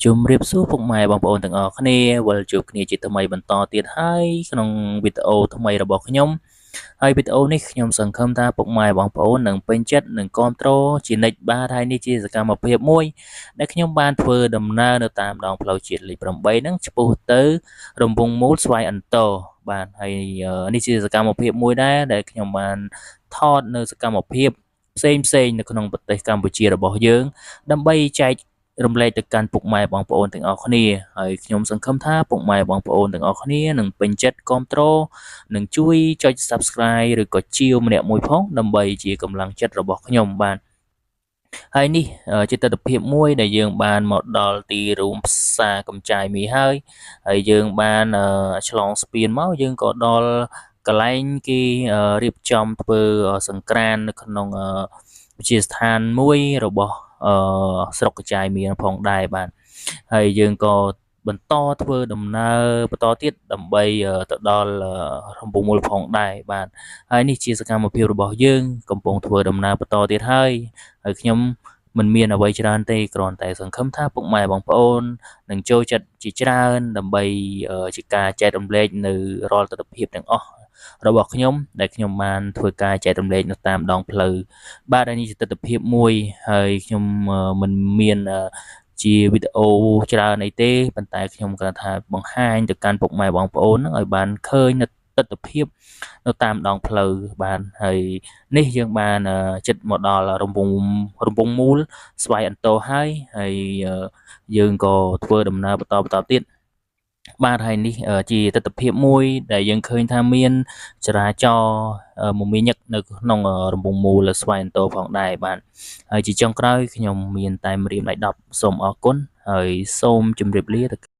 ជំរាបសួរពុកម៉ែបងប្អូនទាំងអស់គ្នាវិលជួបគ្នាជាថ្មីបន្តទៀតហើយក្នុងវីដេអូថ្មីរបស់ខ្ញុំហើយវីដេអូនេះខ្ញុំសង្ឃឹមថាពុកម៉ែបងប្អូននឹងពេញចិត្តនិងគាំទ្រជានិច្ចបាទហើយនេះជាសកម្មភាពមួយដែលខ្ញុំបានធ្វើដំណើរនៅតាមដងផ្លូវជាតិលេខ8ហ្នឹងឆ្ពោះទៅរង្វង់មូលស្វាយអន្តរបាទហើយនេះជាសកម្មភាពមួយដែរដែលខ្ញុំបានថតនៅសកម្មភាពផ្សេងផ្សេងនៅក្នុងប្រទេសកម្ពុជារបស់យើងដើម្បីចែករំលែកទៅកាន់ពុកម៉ែបងប្អូនទាំងអស់គ្នាហើយខ្ញុំសង្ឃឹមថាពុកម៉ែបងប្អូនទាំងអស់គ្នានឹងពេញចិត្តគាំទ្រនិងជួយចុច Subscribe ឬក៏ជាវម្នាក់មួយផងដើម្បីជាកម្លាំងចិត្តរបស់ខ្ញុំបាទហើយនេះជាទិដ្ឋភាពមួយដែលយើងបានមកដល់ទីរួមផ្សារកំចាយមីហើយហើយយើងបានឆ្លងស្ពានមកយើងក៏ដល់កន្លែងគេរៀបចំធ្វើសង្ក្រាន្តនៅក្នុងវិទ្យាស្ថានមួយរបស់ស្រុកកចាយមានផងដែរបាទហើយយើងក៏បន្តធ្វើដំណើរបន្តទៀតដើម្បីទៅដល់រំពងមូលផងដែរបាទហើយនេះជាសកម្មភាពរបស់យើងកំពុងធ្វើដំណើរបន្តទៀតហើយហើយខ្ញុំមិនមានអ្វីច្រើនទេគ្រាន់តែសង្ឃឹមថាពុកម៉ែបងប្អូននឹងចូលចិត្តជាច្រើនដើម្បីជាការចែករំលែកនៅរាល់ទិដ្ឋភាពទាំងអស់របស់ខ្ញុំដែលខ្ញុំបានធ្វើការចែករំលែកនៅតាមដងផ្លូវបាទនេះជាទិដ្ឋភាពមួយហើយខ្ញុំមិនមានជាវីដេអូច្រើនអីទេប៉ុន្តែខ្ញុំគ្រាន់ថាបង្ហាញទៅកាន់ពុកម៉ែបងប្អូនហ្នឹងឲ្យបានឃើញនៅទិដ្ឋភាពនៅតាមដងផ្លូវបាទហើយនេះយើងបានចិត្តមកដល់រង្វង់មូលស្វាយអន្តរហើយហើយយើងក៏ធ្វើដំណើរបន្តបន្តទៀតបាទហើយនេះជាទិដ្ឋភាពមួយដែលយើងឃើញថាមានចរាចរណ៍មមាញឹកនៅក្នុងរង្វង់មូលស្វាយអន្តរផងដែរបាទហើយជាចុងក្រោយខ្ញុំមានតែម្រាមដៃ10សូមអរគុណហើយសូមជម្រាបលាទៅ។